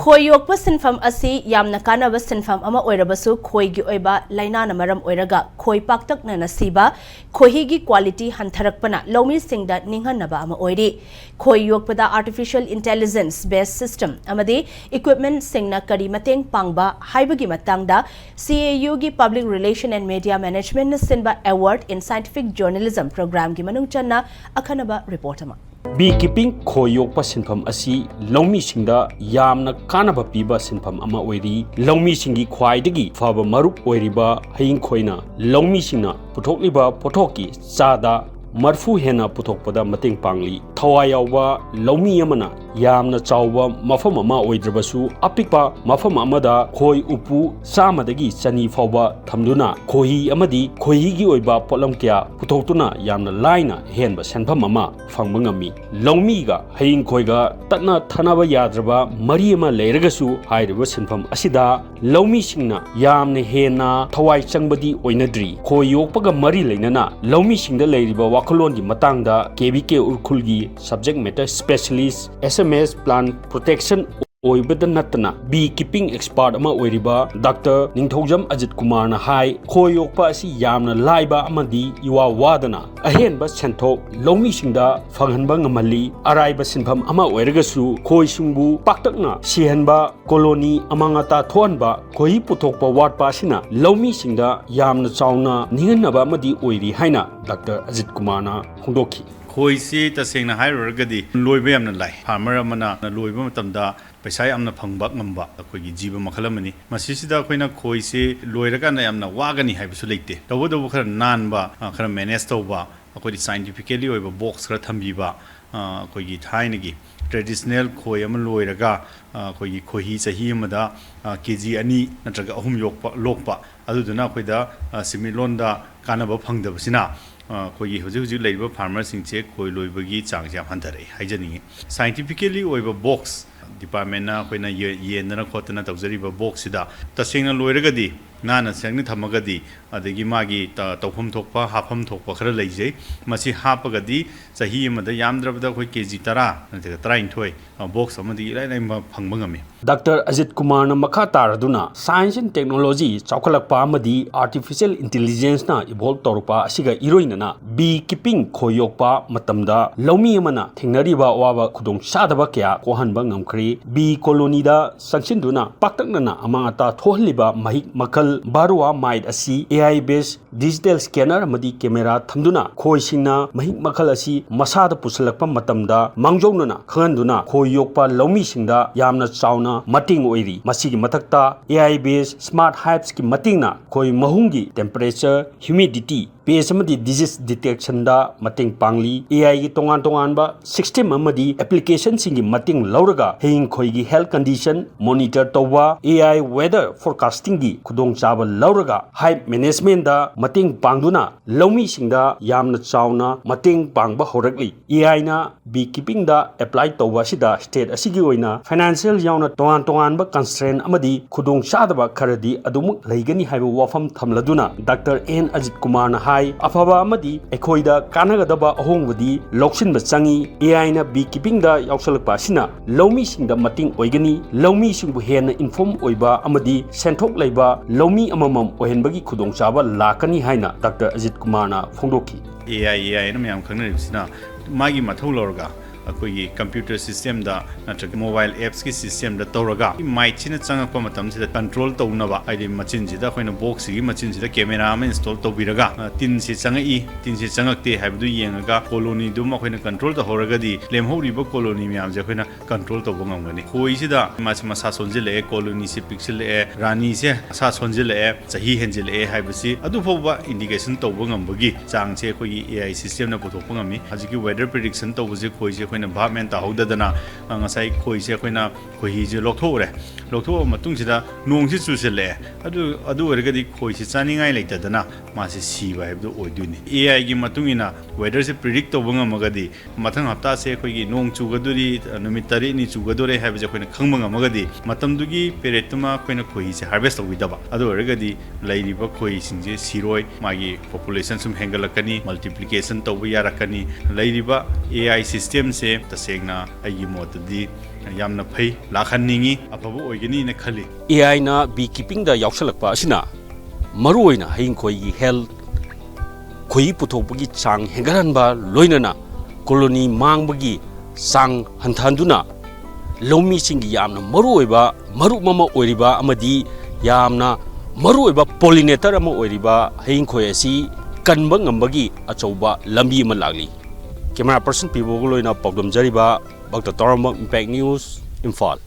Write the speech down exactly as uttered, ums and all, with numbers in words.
ꯈꯣꯏ ꯌꯣꯛꯄ ꯁꯤꯟꯐꯝ ꯑꯁꯤ ꯌꯥꯝꯅ ꯀꯥꯟꯅꯕ ꯁꯤꯟꯐꯝ ꯑꯃ ꯑꯣꯏꯔꯕꯁꯨ, ꯈꯣꯏꯒꯤ ꯑꯣꯏꯕ ꯂꯥꯏꯅꯥꯅ ꯃꯔꯝ ꯑꯣꯏꯔꯒ ꯈꯣꯏ ꯄꯥꯛꯇꯛꯅꯅ ꯁꯤꯕ, ꯈꯣꯏꯍꯤꯒꯤ quality ꯍꯟꯊꯔꯛꯄꯅ ꯂꯧꯃꯤꯁꯤꯡꯗ ꯅꯤꯡꯍꯟꯅꯕ ꯑꯃ ꯑꯣꯏꯔꯤ꯫ ꯈꯣꯏ ꯌꯣꯛꯄꯗ artificial intelligence based system ꯑꯃꯗꯤ equipmentꯁꯤꯡꯅ ꯀꯔꯤ ꯃꯇꯦꯡ ꯄꯥꯡꯕ ꯍꯥꯏꯕꯒꯤ ꯃꯇꯥꯡꯗ C A Uꯒꯤ Public Relation and Media Managementꯅ ꯁꯤꯟꯕ Award in Scientific Journalism programꯒꯤ ꯃꯅꯨꯡ ꯆꯟꯅ ꯑꯈꯟꯅꯕ report ꯑꯃ꯫ Bee keeping, ꯈꯣꯏ ꯌꯣꯛꯄ ꯁꯤꯟꯐꯝ ꯑꯁꯤ ꯂꯧꯃꯤꯁꯤꯡꯗ ꯌꯥꯝꯅ ꯀꯥꯟꯅꯕ ꯄꯤꯕ ꯁꯤꯟꯐꯝ ꯑꯃ ꯑꯣꯏꯔꯤ꯫ ꯂꯧꯃꯤꯁꯤꯡꯒꯤ ꯈ꯭ꯋꯥꯏꯗꯒꯤ ꯐꯕ ꯃꯔꯨꯞ ꯑꯣꯏꯔꯤꯕ ꯍꯌꯤꯡ ꯈꯣꯏꯅ ꯂꯧꯃꯤꯁꯤꯡꯅ ꯄꯨꯊꯣꯛꯂꯤꯕ ꯄꯣꯠꯊꯣꯛꯀꯤ ꯆꯥꯗ ꯃꯔꯐꯨ ꯍꯦꯟꯅ ꯄꯨꯊꯣꯛꯄꯗ ꯃꯇꯦꯡ ꯄꯥꯡꯂꯤ꯫ ꯊꯋꯥꯏ ꯌꯥꯎꯕ ꯂꯧꯃꯤ ꯑꯃꯅ ꯌꯥꯝꯅ ꯆꯥꯎꯕ ꯃꯐꯝ ꯑꯃ ꯑꯣꯏꯗ꯭ꯔꯕꯁꯨ, ꯑꯄꯤꯛꯄ ꯃꯐꯝ ꯑꯃꯗ ꯈꯣꯏ ꯎꯄꯨ ꯆꯥꯝꯃꯗꯒꯤ ꯆꯅꯤ ꯐꯥꯎꯕ ꯊꯝꯗꯨꯅ ꯈꯣꯏꯍꯤ ꯑꯃꯗꯤ ꯈꯣꯏꯍꯤꯒꯤ ꯑꯣꯏꯕ ꯄꯣꯠꯂꯝ ꯀꯌꯥ ꯄꯨꯊꯣꯛꯇꯨꯅ ꯌꯥꯝꯅ ꯂꯥꯏꯅ ꯑꯍꯦꯟꯕ ꯁꯦꯟꯐꯝ ꯑꯃ ꯐꯪꯕ ꯉꯝꯃꯤ꯫ ꯂꯧꯃꯤꯒ ꯍꯌꯤꯡ ꯈꯣꯏꯒ ꯇꯠꯅ ꯊꯥꯅꯕ ꯌꯥꯗ꯭ꯔꯕ ꯃꯔꯤ ꯑꯃ ꯂꯩꯔꯒꯁꯨ, ꯍꯥꯏꯔꯤꯕ ꯁꯤꯟꯐꯝ ꯑꯁꯤꯗ ꯂꯧꯃꯤꯁꯤꯡꯅ ꯌꯥꯝꯅ ꯍꯦꯟꯅ ꯊꯋꯥꯏ ꯆꯪꯕꯗꯤ ꯑꯣꯏꯅꯗ꯭ꯔꯤ꯫ ꯈꯣꯏ ꯌꯣꯛꯄꯒ ꯃꯔꯤ ꯂꯩꯅꯅ ꯂꯧꯃꯤꯁꯤꯡꯗ ꯂꯩꯔꯤꯕ ꯋꯥꯈꯜꯂꯣꯟꯒꯤ ꯃꯇꯥꯡꯗ K V K ꯎꯔꯈꯨꯜꯒꯤ subject matter specialist, S M S plant protection ꯑꯣꯏꯕꯗ ꯅꯠꯇꯅ bee keeping expert ꯑꯃ ꯑꯣꯏꯔꯤꯕ Doctor ꯅꯤꯡꯊꯧꯖꯝ ꯑꯖꯤꯠ ꯀꯨꯃꯥꯔꯅ ꯍꯥꯏ, ꯈꯣꯏ ꯌꯣꯛꯄ ꯑꯁꯤ ꯌꯥꯝꯅ ꯂꯥꯏꯕ ꯑꯃꯗꯤ ꯏꯋꯥ ꯋꯥꯗꯅ ꯑꯍꯦꯟꯕ ꯁꯦꯟꯊꯣꯛ ꯂꯧꯃꯤꯁꯤꯡꯗ ꯐꯪꯍꯟꯕ ꯉꯝꯍꯜꯂꯤ꯫ ꯑꯔꯥꯏꯕ ꯁꯤꯟꯐꯝ ꯑꯃ ꯑꯣꯏꯔꯒꯁꯨ, ꯈꯣꯏꯁꯤꯡꯕꯨ ꯄꯥꯛꯇꯛꯅ ꯁꯤꯍꯟꯕ, colony ꯑꯃꯥꯡ ꯑꯇꯥ ꯊꯣꯛꯍꯟꯕ, ꯈꯣꯏꯍꯤ ꯄꯨꯊꯣꯛꯄ ꯋꯥꯠꯄ ꯑꯁꯤꯅ ꯂꯧꯃꯤꯁꯤꯡꯗ ꯌꯥꯝꯅ ꯆꯥꯎꯅ ꯅꯤꯡꯍꯟꯅꯕ ꯑꯃꯗꯤ ꯑꯣꯏꯔꯤ ꯍꯥꯏꯅ Doctor ꯑꯖꯤꯠ ꯀꯨꯃꯥꯔꯅ ꯐꯣꯡꯗꯣꯛꯈꯤ꯫ ꯈꯣꯏꯁꯤ ꯇꯁꯦꯡꯅ ꯍꯥꯏꯔꯨꯔꯒꯗꯤ ꯂꯣꯏꯕ ꯌꯥꯝꯅ ꯂꯥꯏ꯫ Farmer ꯑꯃꯅ ꯂꯣꯏꯕ ꯃꯇꯝꯗ ꯄꯩꯁꯥ ꯌꯥꯝꯅ ꯐꯪꯕ ꯉꯝꯕ ꯑꯩꯈꯣꯏꯒꯤ ꯖꯤꯕ ꯃꯈꯜ ꯑꯃꯅꯤ꯫ ꯃꯁꯤꯁꯤꯗ ꯑꯩꯈꯣꯏꯅ ꯈꯣꯏꯁꯤ ꯂꯣꯏꯔꯀꯥꯟꯗ ꯌꯥꯝꯅ ꯋꯥꯒꯅꯤ ꯍꯥꯏꯕꯁꯨ ꯂꯩꯇꯦ꯫ ꯇꯧꯕꯇꯕꯨ ꯈꯔ ꯅꯥꯟꯕ, ꯑ, ꯈꯔ manage ꯇꯧꯕ, ꯑꯩꯈꯣꯏꯗꯤ scientifically ꯑꯣꯏꯕ box ꯈꯔ ꯊꯝꯕꯤꯕ, ꯑ, ꯑꯩꯈꯣꯏꯒꯤ ꯊꯥꯏꯅꯒꯤ traditional ꯈꯣꯏ ꯑꯃ ꯂꯣꯏꯔꯒ, ꯑ, ꯑꯩꯈꯣꯏꯒꯤ ꯈꯣꯏꯍꯤ ꯆꯍꯤ ꯑꯃꯗ, ꯑ, K G ꯑꯅꯤ ꯅꯠꯇ꯭ꯔꯒ ꯑꯍꯨꯝ ꯌꯣꯛꯄ, ꯂꯣꯛꯄ, ꯑꯗꯨꯗꯨꯅ ꯑꯩꯈꯣꯏꯗ, ꯑ, ꯁꯦꯟꯃꯤꯠꯂꯣꯟꯗ ꯀꯥꯟꯅꯕ ꯐꯪꯗꯕꯁꯤꯅ, ꯑ, ꯑꯩꯈꯣꯏꯒꯤ ꯍꯧꯖꯤꯛ ꯍꯧꯖꯤꯛ ꯂꯩꯔꯤꯕ farmerꯁꯤꯡꯁꯦ ꯈꯣꯏ ꯂꯣꯏꯕꯒꯤ ꯆꯥꯡꯁꯦ ꯌꯥꯝ ꯍꯟꯊꯔꯛꯑꯦ ꯍꯥꯏꯖꯅꯤꯡꯉꯤ꯫ Scientifically ꯑꯣꯏꯕ box departmentꯅ ꯑꯩꯈꯣꯏꯅ ꯌꯦ-, ꯌꯦꯟꯗꯅ ꯈꯣꯠꯇꯅ ꯇꯧꯖꯔꯤꯕ boxꯁꯤꯗ ꯇꯁꯦꯡꯅ ꯂꯣꯏꯔꯒꯗꯤ ꯅꯥꯟꯅ ꯁꯦꯡꯅ ꯊꯝꯃꯒꯗꯤ, ꯑꯗꯒꯤ ꯃꯥꯒꯤ ꯇ-, ꯇꯧꯐꯝ ꯊꯣꯛꯄ, ꯍꯥꯞꯐꯝ ꯊꯣꯛꯄ ꯈꯔ ꯂꯩꯖꯩ꯫ ꯃꯁꯤ ꯍꯥꯞꯄꯒꯗꯤ ꯆꯍꯤ ꯑꯃꯗ ꯌꯥꯝꯗ꯭ꯔꯕꯗ ꯑꯩꯈꯣꯏ ꯀꯦ ꯖꯤ ꯇꯔꯥ ꯅꯠꯇ꯭ꯔꯒ ꯇꯔꯥꯅꯤꯊꯣꯏ, ꯑ, ꯕꯣꯛꯁ ꯑꯃꯗꯒꯤ ꯏꯔꯥꯏ ꯂꯥꯏꯅ ꯐꯪꯕ ꯉꯝꯃꯤ꯫ ꯗꯥꯛꯇꯔ ꯑꯖꯤꯠ ꯀꯨꯃꯥꯔꯅ ꯃꯈꯥ ꯇꯥꯔꯗꯨꯅ, science and technology ꯆꯥꯎꯈꯠꯂꯛꯄ ꯑꯃꯗꯤ artificial intelligence ꯅ evolve ꯇꯧꯔꯛꯄ ꯑꯁꯤꯒ ꯏꯔꯣꯏꯅꯅ bee keeping, ꯈꯣꯏ ꯌꯣꯛꯄ ꯃꯇꯝꯗ ꯂꯧꯃꯤ ꯑꯃꯅ ꯊꯦꯡꯅꯔꯤꯕ ꯑꯋꯥꯕ ꯈꯨꯗꯣꯡꯆꯥꯗꯕ ꯀꯌꯥ ꯀꯣꯛꯍꯟꯕ ꯉꯝꯈ꯭ꯔꯦ꯫ Bee colony ꯗ ꯆꯪꯁꯤꯟꯗꯨꯅ ꯄꯥꯛꯇꯛꯅꯅ ꯑꯃꯥꯡ ꯑꯇꯥ ꯊꯣꯛꯍꯜꯂꯤꯕ ꯃꯍꯤꯛ ꯃꯈꯜ Varroa mite ꯑꯁꯤ A I based digital scanner ꯑꯃꯗꯤ camera ꯊꯝꯗꯨꯅ ꯈꯣꯏꯁꯤꯡꯅ ꯃꯍꯤꯛ ꯃꯈꯜ ꯑꯁꯤ ꯃꯁꯥꯗ ꯄꯨꯁꯤꯜꯂꯛꯄ ꯃꯇꯝꯗ ꯃꯥꯡꯖꯧꯅꯅ ꯈꯪꯍꯟꯗꯨꯅ ꯈꯣꯏ ꯌꯣꯛꯄ ꯂꯧꯃꯤꯁꯤꯡꯗ ꯌꯥꯝꯅ ꯆꯥꯎꯅ ꯃꯇꯦꯡ ꯑꯣꯏꯔꯤ꯫ ꯃꯁꯤꯒꯤ ꯃꯊꯛꯇ A I based smart hives ꯀꯤ ꯃꯇꯦꯡꯅ ꯈꯣꯏ ꯃꯍꯨꯝꯒꯤ temperature, humidity, pest ꯑꯃꯗꯤ disease detection ꯗ ꯃꯇꯦꯡ ꯄꯥꯡꯂꯤ꯫ A I ꯒꯤ ꯇꯣꯉꯥꯟ ꯇꯣꯉꯥꯟꯕ system ꯑꯃꯗꯤ application ꯁꯤꯡꯒꯤ ꯃꯇꯦꯡ ꯂꯧꯔꯒ ꯍꯌꯤꯡ ꯈꯣꯏꯒꯤ health condition monitor ꯇꯧꯕ, A I weather forecasting ꯒꯤ ꯈꯨꯗꯣꯡꯆꯥꯕ ꯂꯧꯔꯒ hive management ꯗ ꯃꯇꯦꯡ ꯄꯥꯡꯗꯨꯅ ꯂꯧꯃꯤꯁꯤꯡꯗ ꯌꯥꯝꯅ ꯆꯥꯎꯅ ꯃꯇꯦꯡ ꯄꯥꯡꯕ ꯍꯧꯔꯛꯂꯤ꯫ A I ꯅ bee keeping ꯗ apply ꯇꯧꯕ ꯑꯁꯤꯗ state ꯑꯁꯤꯒꯤ ꯑꯣꯏꯅ financial ꯌꯥꯎꯅ ꯇꯣꯉꯥꯟ ꯇꯣꯉꯥꯟꯕ constraint ꯑꯃꯗꯤ ꯈꯨꯗꯣꯡꯆꯥꯗꯕ ꯈꯔꯗꯤ ꯑꯗꯨꯃꯛ ꯂꯩꯒꯅꯤ ꯍꯥꯏꯕ ꯋꯥꯐꯝ ꯊꯝꯂꯗꯨꯅ ꯗꯥꯛꯇꯔ ꯑꯦꯟ ꯑꯖꯤꯠ ꯀꯨꯃꯥꯔꯅ ꯍꯥꯏ, ꯑꯐꯕ ꯑꯃꯗꯤ ꯑꯩꯈꯣꯏꯗ ꯀꯥꯟꯅꯒꯗꯕ ꯑꯍꯣꯡꯕꯗꯤ ꯂꯧꯁꯤꯟꯕ ꯆꯪꯏ꯫ A I ꯅ bee keeping ꯗ ꯌꯥꯎꯁꯜꯂꯛꯄ ꯑꯁꯤꯅ ꯂꯧꯃꯤꯁꯤꯡꯗ ꯃꯇꯦꯡ ꯑꯣꯏꯒꯅꯤ꯫ ꯂꯧꯃꯤꯁꯤꯡꯕꯨ ꯍꯦꯟꯅ inform ꯑꯣꯏꯕ ꯑꯃꯗꯤ ꯁꯦꯟꯊꯣꯛ ꯂꯩꯕ ꯂꯧꯃꯤ ꯑꯃꯃꯝ ꯑꯣꯏꯍꯟꯕꯒꯤ ꯈꯨꯗꯣꯡꯆꯥꯕ ꯂꯥꯛꯀꯅꯤ ꯍꯥꯏꯅ ꯗꯥꯛꯇꯔ ꯑꯖꯤꯠ ꯀꯨꯃꯥꯔꯅ ꯐꯣꯡꯗꯣꯛꯈꯤ꯫ A I, A I ꯍꯥꯏꯅ ꯃꯌꯥꯝ ꯈꯪꯅꯔꯤꯕꯁꯤꯅ ꯃꯥꯒꯤ ꯃꯊꯧ ꯂꯧꯔꯒ ꯑꯩꯈꯣꯏꯒꯤ computer system ꯗ ꯅꯠꯇ꯭ꯔꯒ mobile apps ꯀꯤ system ꯗ ꯇꯧꯔꯒ mite ꯁꯤꯅ ꯆꯪꯉꯛꯄ ꯃꯇꯝꯁꯤꯗ control ꯇꯧꯅꯕ, ꯍꯥꯏꯗꯤ ꯃꯆꯤꯟꯁꯤꯗ, ꯑꯩꯈꯣꯏꯅ box ꯁꯤꯒꯤ ꯃꯆꯤꯟꯁꯤꯗ camera ꯑꯃ install ꯇꯧꯕꯤꯔꯒ, ꯑ, ꯇꯤꯟꯁꯤ ꯆꯪꯉꯛꯏ, ꯇꯤꯟꯁꯤ ꯆꯪꯉꯛꯇꯦ ꯍꯥꯏꯕꯗꯨ ꯌꯦꯡꯉꯒ colony ꯗꯨꯝ ꯑꯩꯈꯣꯏꯅ control ꯇꯧꯍꯧꯔꯒꯗꯤ ꯂꯦꯝꯍꯧꯔꯤꯕ colony ꯃꯌꯥꯝꯁꯦ ꯑꯩꯈꯣꯏꯅ control ꯇꯧꯕ ꯉꯝꯒꯅꯤ꯫ ꯈꯣꯏꯁꯤꯗ ꯃꯥꯁꯤ ꯃꯁꯥ ꯁꯣꯟꯖꯤꯜꯂꯛꯑꯦ, colony ꯁꯤ ꯄꯤꯛꯁꯤꯜꯂꯛꯑꯦ, ꯔꯥꯅꯤꯁꯦ ꯃꯁꯥ ꯁꯣꯟꯖꯤꯜꯂꯛꯑꯦ, ꯆꯍꯤ ꯍꯦꯟꯖꯤꯜꯂꯛꯑꯦ ꯍꯥꯏꯕꯁꯤ ꯑꯗꯨꯐꯥꯎꯕ indication ꯇꯧꯕ ꯉꯝꯕꯒꯤ ꯆꯥꯡꯁꯦ ꯑꯩꯈꯣꯏꯒꯤ A I system ꯅ ꯄꯨꯊꯣꯛꯄ ꯉꯝꯃꯤ꯫ ꯍꯧꯖꯤꯛꯀꯤ weather prediction ꯇꯧꯕꯁꯦ ꯈꯣꯏꯁꯦ ꯑꯩꯈꯣꯏꯅ ꯚꯥꯞ ꯃꯦꯟ ꯇꯥꯍꯧꯗꯗꯅ, ꯑ, ꯉꯁꯥꯏ ꯈꯣꯏꯁꯦ ꯑꯩꯈꯣꯏꯅ ꯈꯣꯏꯍꯤꯁꯦ ꯂꯧꯊꯣꯛꯎꯔꯦ꯫ ꯂꯧꯊꯣꯛꯑꯕ ꯃꯇꯨꯡꯁꯤꯗ ꯅꯣꯡꯁꯤ ꯆꯨꯁꯤꯜꯂꯛꯑꯦ꯫ ꯑꯗꯨ, ꯑꯗꯨ ꯑꯣꯏꯔꯒꯗꯤ ꯈꯣꯏꯁꯤ ꯆꯥꯅꯤꯡꯉꯥꯏ ꯂꯩꯇꯗꯅ ꯃꯥꯁꯦ ꯁꯤꯕ ꯍꯥꯏꯕꯗꯨ ꯑꯣꯏꯗꯣꯏꯅꯤ꯫ ꯑꯦ ꯑꯥꯏꯒꯤ ꯃꯇꯨꯡ ꯏꯟꯅ weatherꯁꯦ predict ꯇꯧꯕ ꯉꯝꯃꯒꯗꯤ, ꯃꯊꯪ ꯍꯞꯇꯥꯁꯦ ꯑꯩꯈꯣꯏꯒꯤ ꯅꯣꯡ ꯆꯨꯒꯗꯣꯔꯤ, ꯅꯨꯃꯤꯠ ꯇꯔꯦꯠꯅꯤ ꯆꯨꯒꯗꯣꯔꯦ ꯍꯥꯏꯕꯁꯦ ꯑꯩꯈꯣꯏꯅ ꯈꯪꯕ ꯉꯝꯃꯒꯗꯤ, ꯃꯇꯝꯗꯨꯒꯤ periodꯇꯨꯃ ꯑꯩꯈꯣꯏꯅ ꯈꯣꯏꯍꯤꯁꯦ harvest ꯇꯧꯕꯤꯗꯕ, ꯑꯗꯨ ꯑꯣꯏꯔꯒꯗꯤ ꯂꯩꯔꯤꯕ ꯈꯣꯏꯁꯤꯡꯁꯦ ꯁꯤꯔꯣꯏ, ꯃꯥꯒꯤ population ꯁꯨꯝ ꯍꯦꯟꯒꯠꯂꯛꯀꯅꯤ, multiplication ꯇꯧꯕ ꯌꯥꯔꯛꯀꯅꯤ꯫ ꯂꯩꯔꯤꯕ ꯑꯦ ꯑꯥꯏ systemꯁꯦ ꯇꯁꯦꯡꯅ ꯑꯩꯒꯤ ꯃꯣꯠꯇꯗꯤ ꯌꯥꯝꯅ ꯐꯩ, ꯂꯥꯛꯍꯟꯅꯤꯡꯉꯤ, ꯑꯐꯕ ꯑꯣꯏꯒꯅꯤꯅ ꯈꯜꯂꯤ꯫ ꯑꯦ ꯑꯥꯏꯅ bee keepingꯗ ꯌꯥꯎꯁꯜꯂꯛꯄ ꯑꯁꯤꯅ ꯃꯔꯨꯑꯣꯏꯅ ꯍꯌꯤꯡ ꯈꯣꯏꯒꯤ health, ꯈꯣꯏꯍꯤ ꯄꯨꯊꯣꯛꯄꯒꯤ ꯆꯥꯡ ꯍꯦꯟꯒꯠꯍꯟꯕ, ꯂꯣꯏꯅꯅ colony ꯃꯥꯡꯕꯒꯤ ꯆꯥꯡ ꯍꯟꯊꯍꯟꯗꯨꯅ ꯂꯧꯃꯤꯁꯤꯡꯒꯤ ꯌꯥꯝꯅ ꯃꯔꯨꯑꯣꯏꯕ ꯃꯔꯨꯞ ꯑꯃ ꯑꯣꯏꯔꯤꯕ ꯑꯃꯗꯤ ꯌꯥꯝꯅ ꯃꯔꯨꯑꯣꯏꯕ pollinator ꯑꯃ ꯑꯣꯏꯔꯤꯕ ꯍꯌꯤꯡ ꯈꯣꯏ ꯑꯁꯤ ꯀꯟꯕ ꯉꯝꯕꯒꯤ ꯑꯆꯧꯕ ꯂꯝꯕꯤ ꯑꯃ ꯂꯥꯛꯂꯤ꯫ Camera person ꯄꯤꯕꯣꯒ ꯂꯣꯏꯅ ꯄꯥꯎꯗꯝꯖꯔꯤꯕ ꯚꯛꯇ ꯇꯧꯔꯝꯕ Impact News, ꯏꯝꯐꯥꯜ꯫